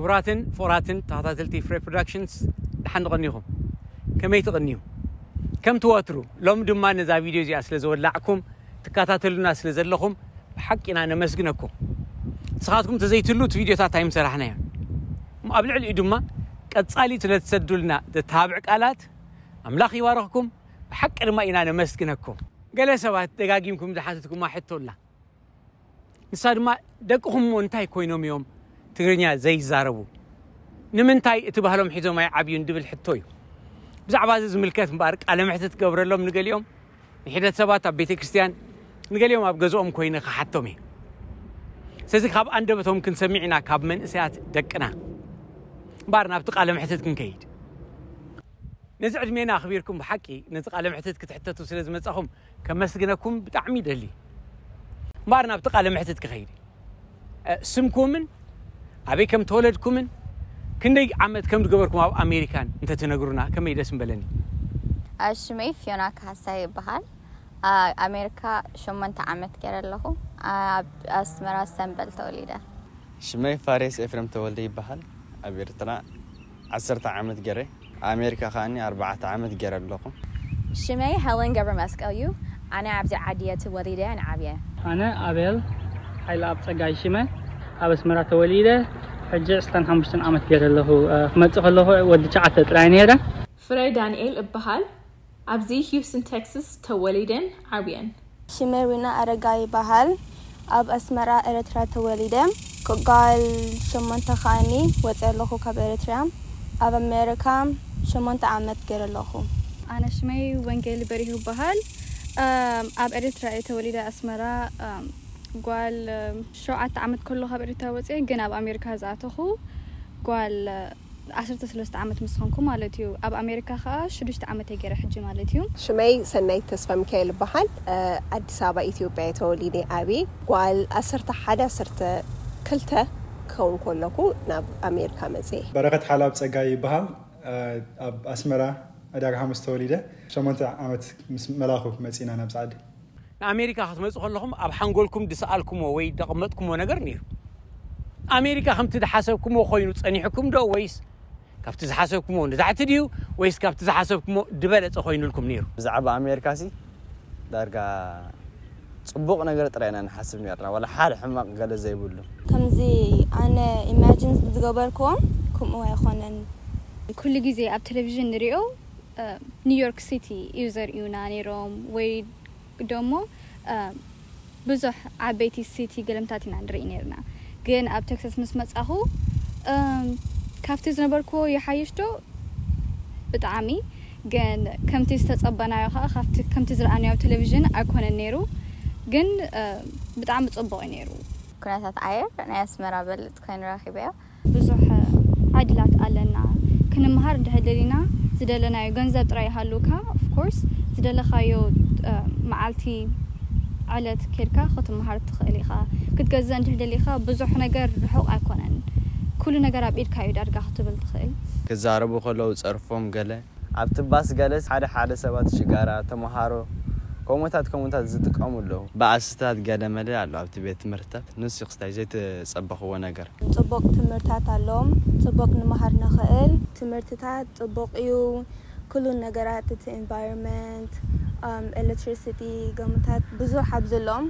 ክቡራትን ፍቑራትን ተኸታተልቲ ፍሬ ፕሮዳክሽንስ፣ ደሓን ትቐኒኹም? ከመይ ትቐንዩ? ከምቲ ወትሩ፣ ሎም ድማ ነዛ ቪድዮ እዚኣ ስለ ዝወላዕኩም፣ ትከታተሉና ስለ ዘለኹም ብሓቂ ኢና ነመስግነኩም። ንስኻትኩም ተዘይትህሉ እቲ ቪድዮታት ኣይምሰራሕናዮ። እሞ ኣብ ልዕሊኡ ድማ ቀጻሊ ስለ ትሰዱልና ዘተባብዕ ቃላት ኣምላኽ ይባርኽኩም። ብሓቂ ድማ ኢና ነመስግነኩም። ገለ ሰባት ደጋጊምኩም ዝሓተትኩማ ሕቶ ኣላ። ንሳ ድማ ደቅኹም እሞ እንታይ ኮይኖም እዮም ትግርኛ ዘይዛረቡ? ንምንታይ እቲ ባህሎም ሒዞም ኣይዓብዩን ድብል ሕቶ እዩ። ብዛዕባ እዚ ዝምልከት እምበኣር ቃለ መሕትት ክገብረሎም ንገሊኦም ንሒደት ሰባት ኣብ ቤተ ክርስቲያን፣ ንገሊኦም ኣብ ገዝኦም ኮይነ ክሓቶም እየ። ስለዚ ካብ ኣንደበቶም ክንሰሚዕ ኢና ካብ መንእሰያት ደቅና። እምበኣር ናብቲ ቃለ መሕትት ክንከይድ። ነዚ ዕድሜና ኣኽቢርኩም ብሓቂ ነዚ ቃለ መሕትት ክትሕተቱ ስለ ዝመጻኹም ከመስግነኩም ብጣዕሚ ይደሊ። እምበኣር ናብቲ ቃለ መሕትት ክኸይድ፣ እ፣ ስምኩምን ኣበይ ከም ተወለድኩምን ክንደይ ዓመት ከም ዝገበርኩም ኣብ ኣሜሪካን እንተትነግሩና ከመይ ደስ ምበለኒ። ሽመይ ፊዮና ካሕሳይ ይበሃል። ኣብ ኣሜሪካ ሸሞንተ ዓመት ገይረ ኣለኹ። ኣብ ኣስመራ ሰምበል ተወሊደ። ሽመይ ፋሬስ ኤፍሬም ተወልደ ይበሃል። ኣብ ኤርትራ ዓሰርተ ዓመት ገይረ፣ ኣብ ኣሜሪካ ከኣኒ ኣርባዕተ ዓመት ገይረ ኣለኹ። ሽመይ ሄለን ገብረ መስቀል እዩ። ኣነ ኣብዚ ዓዲ እየ ተወሊደ ዓብየ። ኣነ ኣቤል ሓይለኣብ ጸጋይ ሽመ፣ ኣብ ኣስመራ ተወሊደ፣ ሕጂ ዕስራን ሓሙሽተን ዓመት ገይረ ኣለኹ። ክመጽእ ከለኹ ወዲ ትሽዓተ ጥራይ ነይረ። ፍረ ዳንኤል እበሃል። ኣብዚ ሂውስተን ቴክሳስ ተወሊደን ዓብየን። ሽመይ ዊና ኣረጋይ ይበሃል። ኣብ ኣስመራ ኤረትራ ተወሊደ። ጓል ሸሞንተ ከኣኒ ወፅየ ኣለኹ ካብ ኤረትርያ። ኣብ ኣሜሪካ ሸሞንተ ዓመት ገይረ ኣለኹ። ኣነ ሽመይ ወንጌል በሪሁ ይበሃል። ኣብ ኤረትራ እየ ተወሊደ ኣስመራ። ጓል ሸውዓተ ዓመት ከሎ ካብ ኤረትራ ወፅየ ግን ኣብ ኣሜሪካ ዝኣተኹ ጓል ዓሰርተ ሰለስተ ዓመት ምስ ኾንኩ ማለት እዩ። ኣብ ኣሜሪካ ኸዓ ሽዱሽተ ዓመት እየ ገይረ ሕጂ ማለት እዩ። ሽመይ ሰናይት ተስፋሚካኤል እበሃል። ኣዲስ ኣበባ ኢትዮጵያ እየ ተወሊደ ዓብየ። ጓል ዓሰርተ ሓደ ዓሰርተ ክልተ ክኸውን ከለኹ ናብ ኣሜሪካ መፅየ። በረኸት ሓላብ ፀጋይ ይበሃል። ኣብ ኣስመራ ዕዳጋ ሓሙስ ተወሊደ። ሸሞንተ ዓመት ምስ መላኹ መፂና ናብዚ ዓዲ። ንኣሜሪካ ክትመጹ ከለኹም ኣብ ሓንጎልኩም ዝሰኣልኩሞ ወይ ዘቐመጥኩሞ ነገር ነይሩ? ኣሜሪካ ከምቲ ዝሓሰብኩሞ ኮይኑ ጸኒሕኩም ዶ ወይስ ካብቲ ዝሓሰብኩሞ ንታሕቲ ድዩ ወይስ ካብቲ ዝሓሰብኩሞ ዝበለጸ ኮይኑልኩም ነይሩ? ብዛዕባ ኣሜሪካ ሲ ዳርጋ ጽቡቕ ነገር ጥራይ ኢና ንሓስብ ነርና፣ ዋላ ሓደ ሕማቕ ገለ ዘይብሉ። ከምዚ ኣነ ኢማጂን ዝገበርክዎም ከምኡ ኣይኾነን። ኩሉ ግዜ ኣብ ቴሌቪዥን ንሪኦ ኒውዮርክ ሲቲ እዩ ዘርእዩና ነይሮም ወይ ደሞ ብዙሕ ዓበይቲ ሲቲ ገለምታት ኢና ንርኢ ነርና ግን ኣብ ቴክሳስ ምስ መጻኹ ካብቲ ዝነበርክዎ ይሓይሽ ዶ ብጣዕሚ ግን ከምቲ ዝተጸበናዮ ከዓ ካብቲ ከምቲ ዝረኣናዮ ኣብ ቴሌቪዥን ኣይኮነን ነይሩ ግን ብጣዕሚ ጽቡቕ እዩ ነይሩ ኩነታት ኣየር ናይ ኣስመራ በልጥ ኮይኑ ረኺበዮ ብዙሕ ዕድላት ኣለና ክንምሃር እንድሕር ደሊና ዝደለናዮ ገንዘብ ጥራይ ይሃሉካ of course ዝደለኻዮ መዓልቲ ዕለት ኬድካ ክትምሃር ትኽእል ኢኻ ክትገዝእ እንድሕር ደሊኻ ብዙሕ ነገር ርሑቕ ኣይኮነን ኩሉ ነገር ኣብ ኢድካ እዩ ዳርጋ ክትብል ትኽእል ክዛረቡ ከለዉ ጸርፎም ገለ ኣብቲ ባስ ገለስ ሓደ ሓደ ሰባት ሽጋራ፣ ተምሃሮ፣ ከምኡታት ከምኡታት ዝጥቀሙ ኣለዉ። ባእስታት ገለመለ ኣሎ ኣብቲ ቤት ትምህርትታት። ንሱ ክስታይ ዘይተጸበኽዎ ነገር። ጽቡቕ ትምህርታት ኣለዎም። ጽቡቕ ንምሃር ንኽእል። ትምህርትታት ጽቡቕ እዩ። ኩሉ ነገራት እቲ environment፣ um, electricity ገሙታት ብዙሕ ኣብዚ ኣለዎም።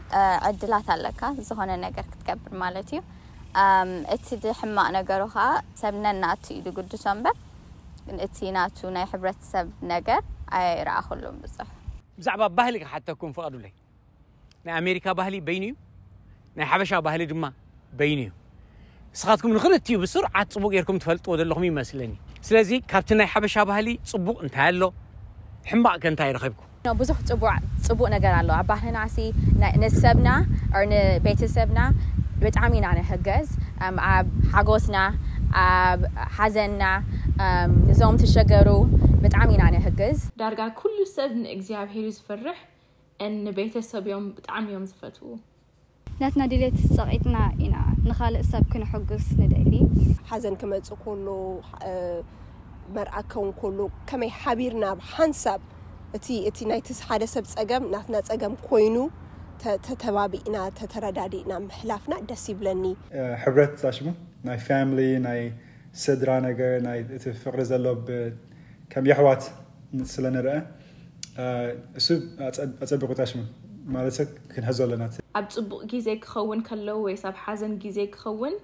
ዕድላት ኣለካ ዝኾነ ነገር ክትገብር ማለት እዩ። እቲ ሕማቕ ነገሩ ኸዓ ሰብ ነናቱ እዩ ዝግድሶ እምበር እቲ ናቱ ናይ ሕብረተሰብ ነገር ኣይረኣኹሉን ብዙሕ። ብዛዕባ ባህሊ ክሓተኩም ፍቐዱለይ። ናይ ኣሜሪካ ባህሊ በይኑ እዩ፣ ናይ ሓበሻ ባህሊ ድማ በይኑ እዩ። ንስኻትኩም ንኽልቲኡ ብስርዓት ጽቡቕ ጌርኩም ትፈልጥዎ ዘለኹም ይመስለኒ። ስለዚ ካብቲ ናይ ሓበሻ ባህሊ ጽቡቕ እንታይ ኣሎ፣ ሕማቕ ከ እንታይ ረኺብኩም? ብዙሕ ጽቡቕ ጽቡቕ ነገር ኣሎ ኣብ ባህልና ሲ ንሰብና or ንቤተሰብና ብጣዕሚ ኢና ንሕገዝ ኣብ ሓጎስና ኣብ ሓዘንና ንዞም ትሸገሩ ብጣዕሚ ኢና ንሕግዝ ዳርጋ ኩሉ ሰብ ንእግዚኣብሔር እዩ ዝፈርሕ and ንቤተሰብ እዮም ብጣዕሚ እዮም ዝፈትዉ። ናትና ድሌት ጸቒጥና ኢና ንኻልእ ሰብ ክነሐጉስ ንደሊ። ሓዘን ክመጽእ ከሎ፣ መርዓ ክኸውን ከሎ ከመይ ሓቢርና ብሓንሳብ እቲ እቲ ናይቲ ሓደ ሰብ ጸገም ናትና ጸገም ኮይኑ ተተባቢእና ተተረዳዲእና ምሕላፍና ደስ ይብለኒ። ሕብረት ኣሽሙ ናይ family ናይ ስድራ ነገር ናይ እቲ ፍቕሪ ዘሎ ከም የሕዋት ስለ ንርአ እሱ ኣፀቢቑ ታሽሙ ማለት ክንሕዞ ኣለና። ኣብ ፅቡቕ ግዜ ክኸውን ከለዉ ወይስ ኣብ ሓዘን ግዜ ክኸውን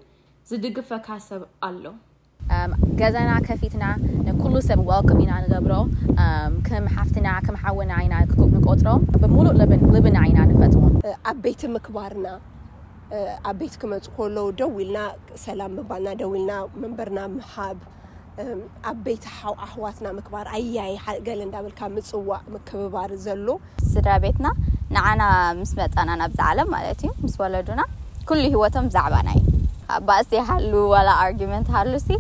ዝድግፈካ ሰብ ኣሎ? ገዛና ከፊትና ንኩሉ ሰብ welcome ኢና ንገብሮ። ከም ሓፍትና ከም ሓውና ኢና ንቆፅሮ። ብምሉእ ልብና ኢና ንፈትዎ። ኣብ ቤት ምክባርና ኣብ ቤት ክመፁ ከለዉ ደው ኢልና ሰላም ምባልና ደው ኢልና መንበርና ምሃብ ኣብ ቤት ኣሕዋትና ምክባር ኣያይ ገለ እንዳበልካ ምፅዋዕ ምክብባር ዘሎ። ስድራ ቤትና ንዓና ምስ መፃና ናብዚ ዓለም ማለት እዩ ምስ ወለዱና ኩሉ ህይወቶም ብዛዕባና እዩ። ባእሲ ይሃሉ ዋላ argument ሃሉ ሲ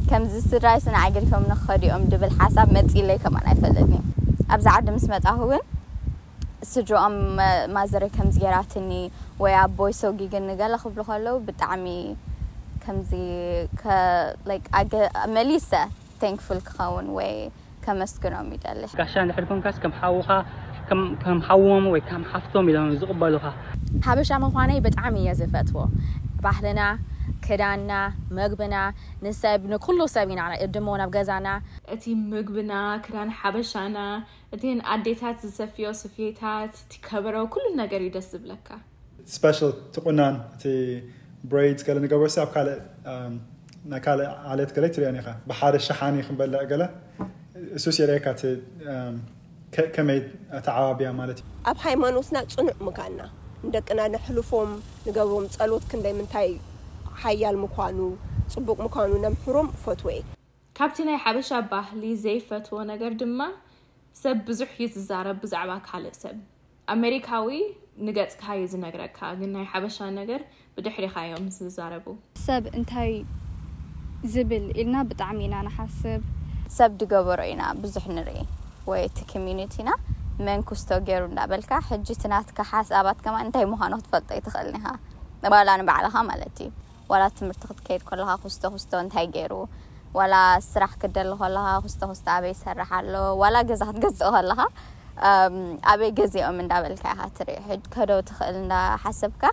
ከምዚ ስድራይ ስንዓ ገዲፎም ንኸዲኦም ድብል ሓሳብ መፂለይ ከማን ኣይፈልጥን እዩ። ኣብዚ ዓዲ ምስ መፃኹ እውን ስድሮኦም ማዘረይ ከምዚ ገይራትኒ ወይ ኣቦይ ሰጊግኒ ገለ ክብሉ ከለዉ ብጣዕሚ ከምዚ መሊሰ thankful ክኸውን ወይ ከመስግኖም ይደሊ። ጋሻ እንድሕር ኮንካስ ከም ሓውኻ ከም ሓዎም ወይ ከም ሓፍቶም ኢሎም ዝቕበሉኻ። ሓበሻ ምዃነይ ብጣዕሚ እየ ዝፈትዎ። ባህልና፣ ክዳንና፣ መግብና ንሰብ ንኩሉ ሰብ ኢና ንእድሞ ናብ ገዛና። እቲ ምግብና፣ ክዳን ሓበሻና፣ እተን ኣዴታት ዝሰፍዮ ስፌታት፣ እቲ ከበሮ ኩሉ ነገር እዩ ደስ ዝብለካ። special ትቁናን እቲ braids ገለ ንገብሮ ኣብ ካልእ ናይ ካልእ ዓሌት ገለ ትሪኦ ኢኻ ብሓደ ሸሓኒ ክንበልዕ ገለ እሱስ የርእየካ እቲ ከመይ ኣተዓባብያ ማለት እዩ። ኣብ ሃይማኖትና ፅኑዕ ምካንና ንደቅና ነሕልፎም ንገብሮም ፀሎት ክንደይ ምንታይ ሓያል ምኳኑ ፅቡቅ ምኳኑ ነምሕሮም ፈትወ። ካብቲ ናይ ሓበሻ ባህሊ ዘይፈትዎ ነገር ድማ ሰብ ብዙሕ እዩ ዝዛረብ ብዛዕባ ካልእ ሰብ። ኣሜሪካዊ ንገጽካ እዩ ዝነግረካ፣ ግን ናይ ሓበሻ ነገር ብድሕሪኻ እዮም ዝዛረቡ። ሰብ እንታይ ዝብል ኢልና ብጣዕሚ ኢና ንሓስብ። ሰብ ድገበሮ ኢና ብዙሕ ንርኢ ወይ እቲ community ና መን ክስቶ ገይሩ እንዳበልካ ሕጂ እቲ ናትካ ሓሳባት ከማን እንታይ ምዃኑ ክትፈልጦ ኣይትኽእልን ኢኻ ዋላ ንባዕልኻ ማለት እዩ። ዋላ ትምህርቲ ክትከይድ ከለኻ ኩስቶ ኩስቶ እንታይ ገይሩ ዋላ ስራሕ ክትደሊ ከለኻ ኩስቶ ኩስቶ ኣበይ ይሰርሕ ኣሎ ዋላ ገዛ ክትገዝእ ከለኻ ኣበይ ገዚኦም እንዳበልካ ኢኻ ትርኢ። ሕድ ከዶ ትኽእል እንዳሓሰብካ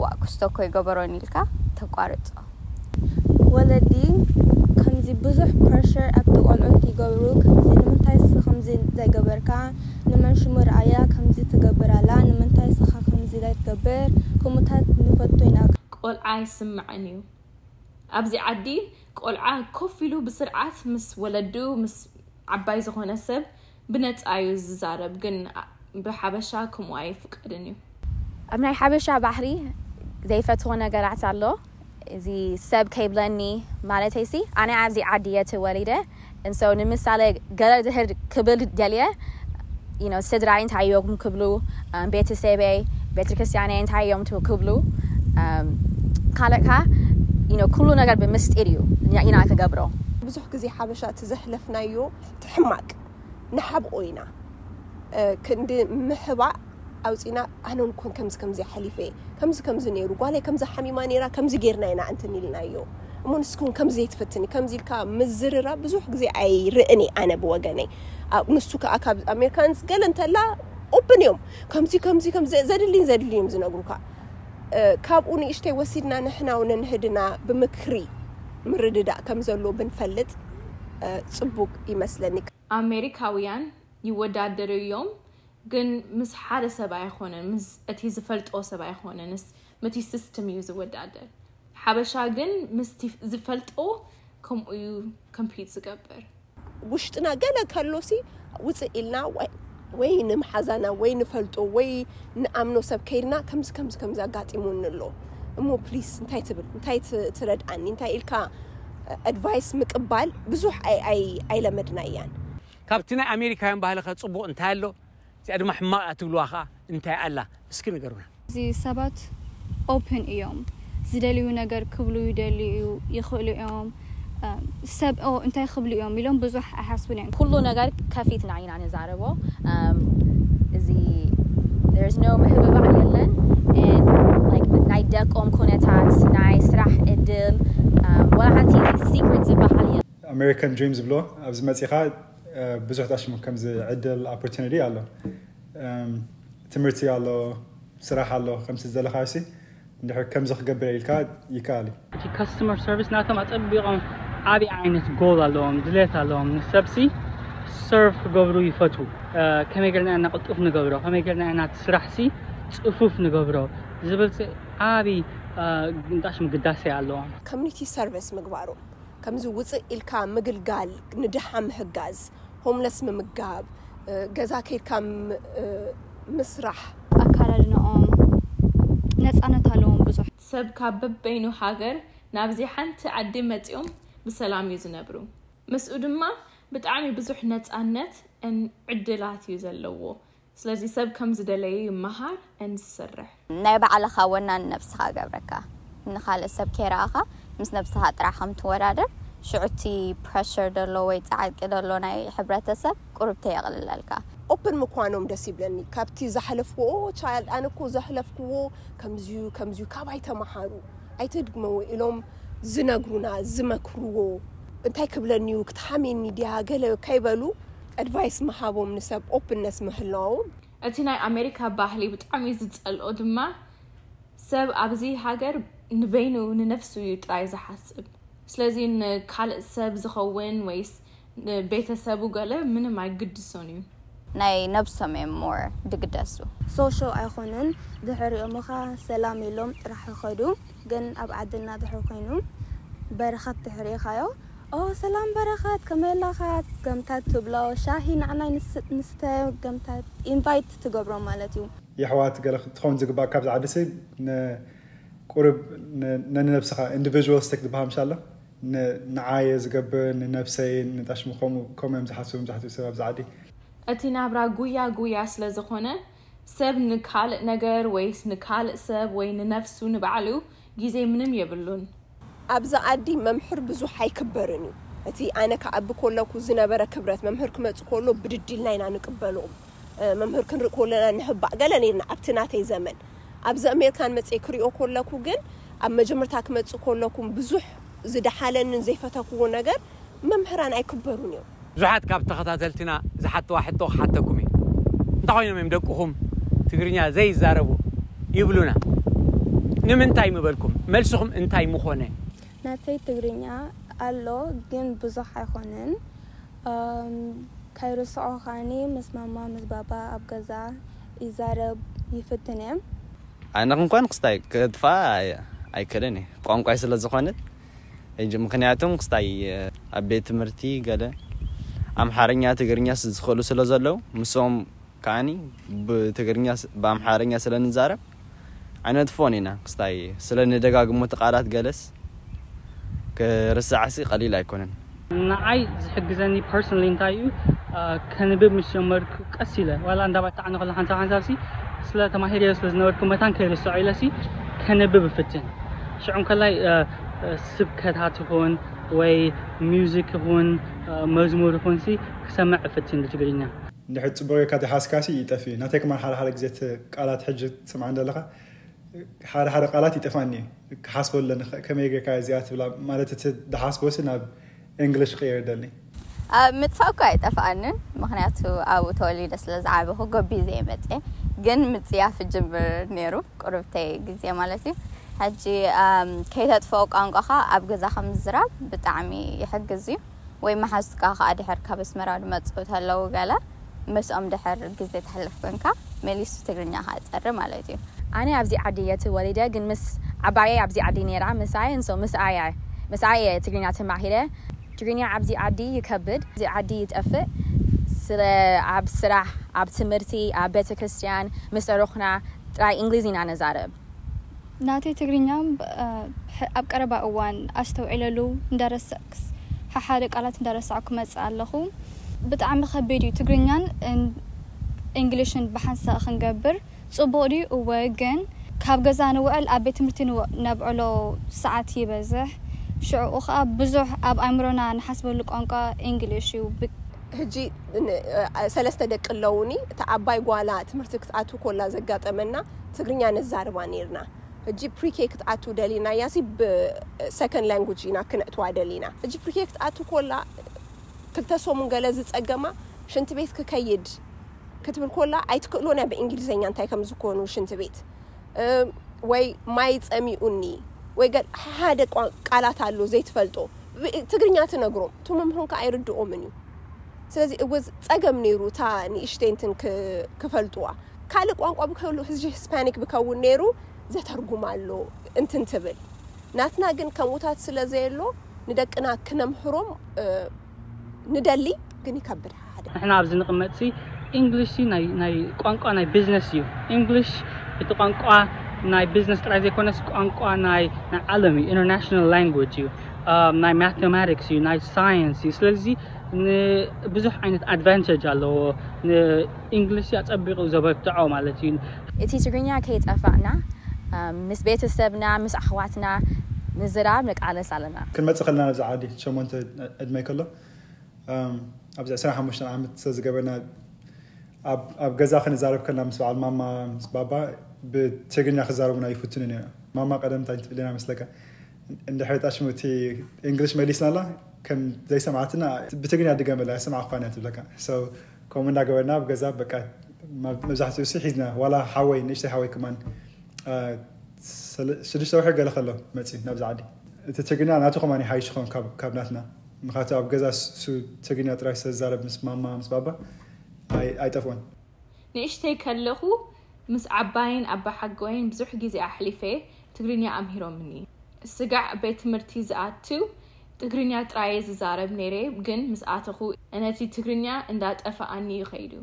ዋእ ኩስቶ እኮ ይገበሮን ኢልካ ተቋርጾ። ወለዲ ከምዚ ብዙሕ pressure ኣብቲ ቆልዑት ይገብሩ። ከምዚ ንምንታይ ንስኺ ከምዚ ዘይገበርካ፣ ንመን ሽሙ ርኣያ ከምዚ ትገብር ኣላ፣ ንምንታይ ንስኻ ከምዚ ዘይትገብር፣ ከምኡታት ንፈቱ ኢና። ቆልዓ ኣይስምዕን እዩ። ኣብዚ ዓዲ ቆልዓ ኮፍ ኢሉ ብስርዓት ምስ ወለዱ ምስ ዓባይ ዝኾነ ሰብ ብነፃ እዩ ዝዛረብ፣ ግን ብሓበሻ ከምኡ ኣይፍቀድን እዩ። ኣብ ናይ ሓበሻ ባህሪ ዘይፈትዎ ነገራት ኣሎ። እዚ ሰብ ከይብለኒ ማለተይሲ ኣነ ኣብዚ ዓዲ እየ ተወሊደ እንሶ ንምሳሌ ገለ ድህር ክብል ደልየ you know ስድራይ እንታይ እዮም ክብሉ ቤተሰበይ ቤተክርስትያነይ እንታይ እዮም ክብሉ ካልእ ከ you know ኩሉ ነገር ብምስጢር እዩ ኢና ክገብሮ። ብዙሕ ግዜ ሓበሻ እቲ ዘሕለፍናዮ እቲ ሕማቅ ንሓብኦ ኢና ክንዲ ምሕባእ ኣውፂና ኣነ እውን ኮን ከምዚ ከምዚ ሓሊፈ ከምዚ ከምዚ ነይሩ ጓለይ ከምዚ ሓሚማ ነይራ ከምዚ ጌርና ኢና እንትን ኢልናዮ እሞ ንስኩም ከምዚ ዘይትፈትኒ ከምዚ ኢልካ ምዝርራ ብዙሕ ግዜ ኣይርእን ኣነ ብወገነይ ንሱ ከዓ ካብ ኣሜሪካንስ ገለ እንተላ ኦፕን እዮም ከምዚ ከምዚ ከምዚ ዘድልይን ዘድልይ እዮም ዝነግሩካ ካብኡ ንእሽተይ ወሲድና ንሕና እውን ንህድና ብምክሪ ምርድዳእ ከም ዘሎ ብንፈልጥ ፅቡቅ ይመስለኒ። ኣሜሪካውያን ይወዳደሩ እዮም ግን ምስ ሓደ ሰብ ኣይኾነን ምስ እቲ ዝፈልጦ ሰብ ኣይኾነንስ ምቲ system እዩ ዝወዳደር ሓበሻ ግን ምስቲ ዝፈልጦ ከምኡ እዩ compete ዝገብር። ውሽጥና ገለ ከሎሲ ውፅእ ኢልና ወይ ንመሓዛና ወይ ንፈልጦ ወይ ንኣምኖ ሰብ ከይድና ከምዚ ከምዚ ከምዚ ኣጋጢሙኒ ኣሎ እሞ please እንታይ ትብል እንታይ ትረድኣኒ እንታይ ኢልካ advice ምቅባል ብዙሕ ኣይለመድናያን። ካብቲ ናይ ኣሜሪካውያን ባህሊ ከ ፅቡቕ እንታይ ኣሎ? እዚኣ ድማ ሕማቕ እያ ትብልዋ ከኣ እንታይ ኣላ? እስኪ ንገሩና። እዚ ሰባት open እዮም። ዝደልዩ ነገር ክብሉ ይደልዩ ይኽእሉ እዮም። ሰብ ኦ እንታይ ክብሉ እዮም ኢሎም ብዙሕ ኣይሓስቡን እዮም። ኩሉ ነገር ከፊትና ኢና ንዛረቦ። እዚ there's no ምሕብባዕ የለን። ናይ ደቆም ኩነታት፣ ናይ ስራሕ እድል፣ ወላ ሓንቲ secret ዝበሃል የለን። American Dream ዝብሎ ኣብዚ መፂኻ ብዙሕ ዳሽሙ ከምዚ ዕድል opportunity ኣሎ ትምህርቲ ኣሎ ስራሕ ኣሎ ከምዚ ዘለካ ሲ እንድሕር ከምዚ ክገብር ኢልካ ይከኣል እዩ። እቲ customer service ናቶም ኣጸቢቖም ዓብዪ ዓይነት goal ኣለዎም፣ ድሌት ኣለዎም። ንሰብሲ serve ክገብሩ ይፈትዉ። ከመይ ጌርና ኢና ቅልጡፍ ንገብሮ፣ ከመይ ጌርና ኢና እቲ ስራሕሲ ጽፉፍ ንገብሮ ዝብል ዓብዪ ግንጣሽ ምግዳሴ ኣለዎም። Community service ምግባሩ ከምዚ ውፅእ ኢልካ ምግልጋል፣ ንድሓ ምህጋዝ፣ homeless ምምጋብ፣ ገዛ ከይድካ ምስራሕ። ኣካዳድናኦም ነፃነት ኣለዎም ብዙሕ። ሰብ ካብ በበይኑ ሃገር ናብዚ ሓንቲ ዓዲ መፂኦም ብሰላም እዩ ዝነብሩ። ምስኡ ድማ ብጣዕሚ ብዙሕ ነፃነት ን ዕድላት እዩ ዘለዎ። ስለዚ ሰብ ከም ዝደለየ ይመሃር ን ዝሰርሕ። ናይ ባዕልኻ ወናን ነብስኻ ገብረካ። ንኻልእ ሰብ ከይረኣኻ ምስ ነብስኻ ጥራሕ ከም ትወዳደር፣ ሽዑ እቲ pressure ደሎ ወይ ጻዕቂ ደሎ ናይ ሕብረተሰብ ቁሩብ ተየቕልለልካ። Open ምኳኖም ደስ ይብለኒ። ካብቲ ዘሕለፍክዎ child ኣነ እኮ ዘሕለፍክዎ ከምዚዩ ከምዚዩ ካባይ ተመሃሩ ኣይተድግመዎ ኢሎም ዝነግሩና ዝመክርዎ እንታይ ክብለኒዩ ክትሓሜኒ ድያ ገለ ከይበሉ advice ምሃቦም ንሰብ openness ምህላዎም። እቲ ናይ ኣሜሪካ ባህሊ ብጣዕሚ ዝጸልኦ ድማ ሰብ ኣብዚ ሃገር ንበይኑ ንነፍሱ እዩ ጥራይ ዝሓስብ። ስለዚ ንካልእ ሰብ ዝኸውን ወይስ ንቤተሰቡ ገለ ምንም ኣይግድሶን እዩ። ናይ ነብሶም እዮም more ድግደሱ። social ኣይኾነን። ድሕሪኦም ኸኣ ሰላም ኢሎም ጥራሕ ይኸዱ። ግን ኣብ ዓድና ድሕሪ ኮይኑ በረኸት ድሕሪኻዮ ኦ ሰላም በረኸት ከመይ ኣለኻ ገምታት ትብሎ ሻሂ ንዓናይ ንስተ ገምታት invite ትገብሮ ማለት እዩ። የሕዋት ገለ ክትኸውን ዝግባእ ካብዚ ዓዲ ሲ ቁርብ ነንነብስኻ individualistic ዝበሃል ምሻ ኣሎ ንዓየ ዝገብር ንነብሰይ ንጣሽሚ ከምኡ ከምኡ እዮም ዝሓስቡ መብዛሕትኡ ሰብ ኣብዚ ዓዲ። እቲ ናብራ ጉያ ጉያ ስለ ዝኾነ ሰብ ንካልእ ነገር ወይስ ንካልእ ሰብ ወይ ንነፍሱ ንባዕሉ ግዜ ምንም የብሉን። ኣብዚ ዓዲ መምህር ብዙሕ ኣይክበርን እዩ። እቲ ኣነ ክዓቢ ከለኩ ዝነበረ ክብረት መምህር ክመጽእ ከሎ ብድድ ኢልና ኢና ንቅበሎም። መምህር ክንርኢ ከለና ንሕባእ ገለ ነርና ኣብቲ ናተይ ዘመን። ኣብዚ ኣሜሪካን መጽየ ክሪኦ ከለኩ ግን ኣብ መጀመርታ ክመጽእ ከለኩም ብዙሕ ዝደሓለንን ዘይፈተክዎ ነገር መምህራን ኣይክበሩን እዮም። ብዙሓት ካብ ተኸታተልትና ዝሓትዋ ሕቶ ክሓተኩም እየ። እንታይ ኮይኖም እዮም ደቅኹም ትግርኛ ዘይዛረቡ ይብሉና። ንምንታይ ምበልኩም? መልስኹም እንታይ ምኾነ? ናተይ ትግርኛ ኣሎ ግን ብዙሕ ኣይኾነን። ከይርስዖ ከዓኒ ምስ ማማ ምስ ባባ ኣብ ገዛ ይዛረብ ይፍትን እየ። ኣነ ክንኳን ክስታይ ከጥፋኣ ኣይክእልን እየ ቋንቋይ ስለ ዝኾነት ሕጂ ምክንያቱም ክስታይ ኣብ ቤት ትምህርቲ ገለ ኣምሓርኛ ትግርኛ ዝኽእሉ ስለ ዘለዉ ምስኦም ከዓኒ ብትግርኛ ብኣምሓርኛ ስለ ንዛረብ ኣይነጥፍኦን ኢና ክስታይ ስለ ንደጋግሞ እቲ ቃላት ገለስ ክርሳዕሲ ቀሊል ኣይኮነን። ንዓይ ዝሕግዘኒ personally እንታይ እዩ ከንብብ ምስ ጀመርኩ ቀስ ኢለ ዋላ እንዳባታዕኒ ከሎ ሓንሳብ ሓንሳብሲ ስለ ተማሂረዮ ስለ ዝነበርኩ መታን ከይርስዖ ኢለሲ ከንብብ እፍትን ሽዑ እንከላይ ስብከታት ይኹን ወይ music ይኹን መዝሙር ይኹንሲ ክሰምዕ እፍትን ብትግርኛ። እንድሕር ጽቡቕ ጌርካ ተሓዝካሲ ይጠፍእ እዩ። ናተይ ከማን ሓደ ሓደ ግዜ እቲ ቃላት ሕጂ ትሰምዓ እንደለኻ ሓደ ሓደ ቃላት ይጠፍኣኒ እዩ። ክሓስቦ ኣለኒ ከመይ ጌርካ እዚኣ ትብላ ማለት እቲ ዝሓስቦሲ ናብ English ክቕየር ደሊ። ኣብ ምጥፋእ እኮ ኣይጠፍኣንን ምኽንያቱ ኣብኡ ተወሊደ ስለ ዝዓበኹ ጎቢዘ እየ መፅየ ግን ምፅያፍ ይጅምር ነይሩ ቁርብተይ ግዜ ማለት እዩ። ሕጂ ከይተጥፍኦ ቋንቋኻ ኣብ ገዛኻ ምዝራብ ብጣዕሚ ይሕግዝ እዩ። ወይ መሓዙትካ ከኣ ድሕር ካብ ኣስመራ ዝመጽኡ ተለዉ ገለ ምስኦም ድሕር ግዜ ተሕልፍ ኮንካ መሊሱ ትግርኛኻ ይጸሪ ማለት እዩ። ኣነ ኣብዚ ዓዲ እየ ተወሊደ ግን ምስ ዓባየይ ኣብዚ ዓዲ ነይራ ምሳይ እንሶ ምስኣያ ምስኣየ ትግርኛ ተማሂረ። ትግርኛ ኣብዚ ዓዲ ይከብድ፣ ኣብዚ ዓዲ ይጠፍእ። ስለ ኣብ ስራሕ፣ ኣብ ትምህርቲ፣ ኣብ ቤተክርስትያን ምስ ኣዕሩኽና ጥራይ እንግሊዝ ኢና ነዛርብ። ናተይ ትግርኛ ኣብ ቀረባ እዋን ኣስተውዒለሉ እንዳረሳዕኩስ ሓሓደ ቃላት እንዳረሳዕኩ ክመጽእ ኣለኹ። ብጣዕሚ ከቢድ እዩ ትግርኛን እንግሊሽን ብሓንሳእ ክንገብር። ጽቡቕ ድዩ? እወ፣ ግን ካብ ገዛ ንውዕል ኣብ ቤት ትምህርቲ ነብዕሎ ሰዓት ይበዝሕ። ሽዕኡ ኸኣ ብዙሕ ኣብ ኣእምሮና ንሓስበሉ ቋንቋ እንግሊሽ እዩ። ሕጂ ሰለስተ ደቂ ኣለውኒ። እታ ዓባይ ጓላ ትምህርቲ ክትኣቱ ኮላ ዘጋጠመና ትግርኛ ነዛርባ ነርና። ሕጂ ፕሪኬ ክትኣቱ ደሊና ያሲ ብሰከንድ ላንጉጅ ኢና ክነእትዋ ደሊና። ሕጂ ፕሪኬ ክትኣቱ ኮላ ክልተ ሰሙን ገለ ዝጸገማ ሽንቲ ቤት ክከይድ ክትብል ኮላ ኣይትክእሎን እያ ብእንግሊዝኛ እንታይ ከም ዝኾኑ ሽንቲ ቤት። ወይ ማይ ጸሚኡኒ ወይ ገ ሓደ ቃላት ኣሎ ዘይትፈልጦ ትግርኛ ትነግሮም፣ እቲ መምህሮም ከዓ ኣይርድኦምን እዩ። ስለዚ እወ ጸገም ነይሩ እታ ንእሽተይ እንትን ክፈልጥዋ። ካልእ ቋንቋ ብከሉ ህዝቢ ሂስፓኒክ ብከውን ነይሩ ዘተርጉም ኣሎ እንትን ትብል። ናትና ግን ከምኡታት ስለ ዘየሎ ንደቅና ክነምህሮም ንደሊ፣ ግን ይከብድ። ሓደ ንሕና ኣብዚ ንቕመጥ ሲ ኢንግሊሽ ሲ ናይ ናይ ቋንቋ ናይ ቢዝነስ እዩ። ኢንግሊሽ እቲ ቋንቋ ናይ ቢዝነስ ጥራይ ዘይኮነስ ቋንቋ ናይ ናይ ዓለም እዩ። ኢንተርናሽናል ላንጉጅ እዩ። ናይ ማቴማቲክስ እዩ፣ ናይ ሳይንስ እዩ። ስለዚ ብዙሕ ዓይነት ኣድቫንቴጅ ኣለዎ። ኢንግሊሽ ኣፀቢቑ ዘበርትዖ ማለት እዩ። እቲ ትግርኛ ከይጠፋእና ምስ ቤተሰብና ምስ ኣሕዋትና ምዝራብ ንቃለስ ኣለና። ክንመፅእ ከለና ኣብዚ ዓዲ ሸሞንተ ዕድመይ ከሎ ኣብዚ ዕስራን ሓሙሽተን ዓመት ዝገበና ኣብ ገዛ ክንዛረብ ከለና ምስ በዓል ማማ ምስ ባባ ብትግርኛ ክዛረቡና ይፍትኑ ነይሩ። ማማ ቀደም እንታይ ትብልና መስለካ? እንድሕር ጣሽሙ እቲ እንግሊሽ መሊስናላ ከም ዘይሰምዓትና ብትግርኛ ድገመላ ኣይሰማዕኳን እያ ትብለካ። ከምኡ እንዳገበርና ኣብ ገዛ በቃ መብዛሕትኡ ሲ ሒዝና ዋላ ሓወይ ንእሽተይ ሓወይ ከማን ሽዱሽተ ወርሒ ገለ ከሎ መፅዩ ናብዚ ዓዲ። እቲ ትግርኛ ናቱ ከማን ይሓይሽ ኾን ካብ ናትና። ምክንያቱ ኣብ ገዛ ሱ ትግርኛ ጥራይ ስለዝዛረብ ምስ ማማ ምስ ባባ ኣይጠፍኦን። ንእሽተይ ከለኹ ምስ ዓባይን ኣባሓጎይን ብዙሕ ግዜ ኣሕሊፈ። ትግርኛ ኣምሂሮምኒ። ስጋዕ ቤት ትምህርቲ ዝኣትው ትግርኛ ጥራየ ዝዛረብ ነይረ፣ ግን ምስ ኣተኹ ነቲ ትግርኛ እንዳጠፈኣኒ እዩ ከይዱ።